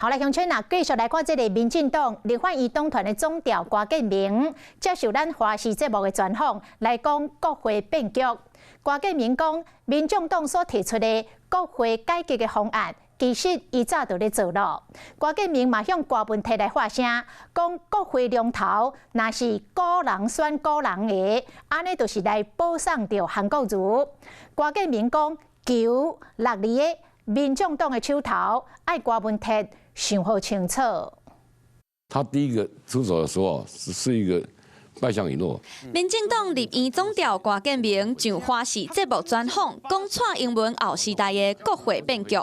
好來，鄉親啊，繼續來看這个民進黨立法院黨團的總召郭建明接受咱華視節目的專訪，來講國會變局。郭建明講，民眾黨所提出的國會改革的方案，其實伊早就咧做咯。郭建明嘛向柯文哲來發聲，講國會龍頭若是孤人選孤人的，按呢就是來保送著韓國瑜。郭建明講，球落佇个民眾黨的手頭，愛柯文哲想好清楚。他第一個出手的時候是一個敗相隕落。民進黨立院總召郭建明上華視節目專訪，講蔡英文後時代的國會變局。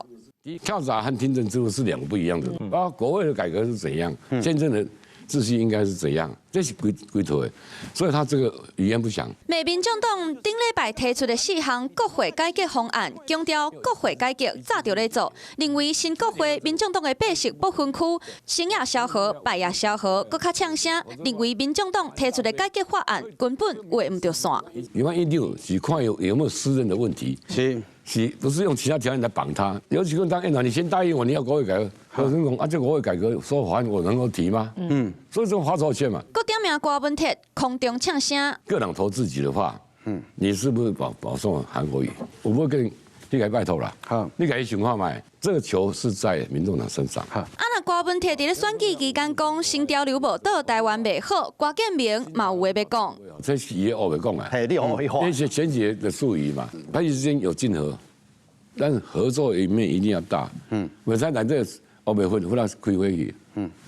跳閘和聽證制度是兩個不一樣的。啊，國會的改革是怎樣？憲政的秩序應該是怎樣？這是規規套的，所以他這個語言不詳。罵民眾黨頂禮拜提出的四項國會改革方案，強調國會改革早就咧做，認為新國會民眾黨的白色不分區，成也蕭何，敗也蕭何，閣較嗆聲，認為民眾黨提出的改革法案根本畫毋著線。你看一六是看有沒有私人的問題。是。是不是用其他條件來綁他？尤其當院長，你先答應我，你要國會改革。我講啊，這國會改革說法案我能夠提嗎？所以這花錯錢嘛。閣點名郭文鐵空中嗆聲。個人投自己的話，你是不是保送韓國瑜？我不會跟你來拜託啦。好，你共伊想看覓，這個球是在民眾黨身上。好，啊，若郭文鐵佇咧選舉期間講新潮流無倒，台灣袂好，郭建明嘛有話欲講。這是伊烏白講啊。嘿，你烏白話。那些選舉的術語嘛，派系之間有競合，但是合作一面一定要大。我才來這烏白分，忽然開會去。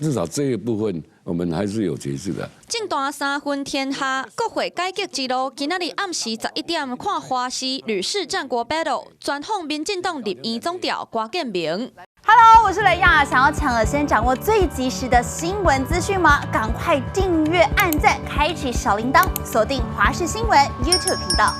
至少這一部分我們還是有節制的。政壇三分天下，國會改革之路，今仔日暗時11點看華視呂氏戰國 battle，專訪民進黨立院總召郭建明。 Hello，我是雷亞，想要搶先掌握最及時的新聞資訊嗎？趕快訂閱、按讚、開啟小鈴鐺，鎖定華視新聞 YouTube 頻道。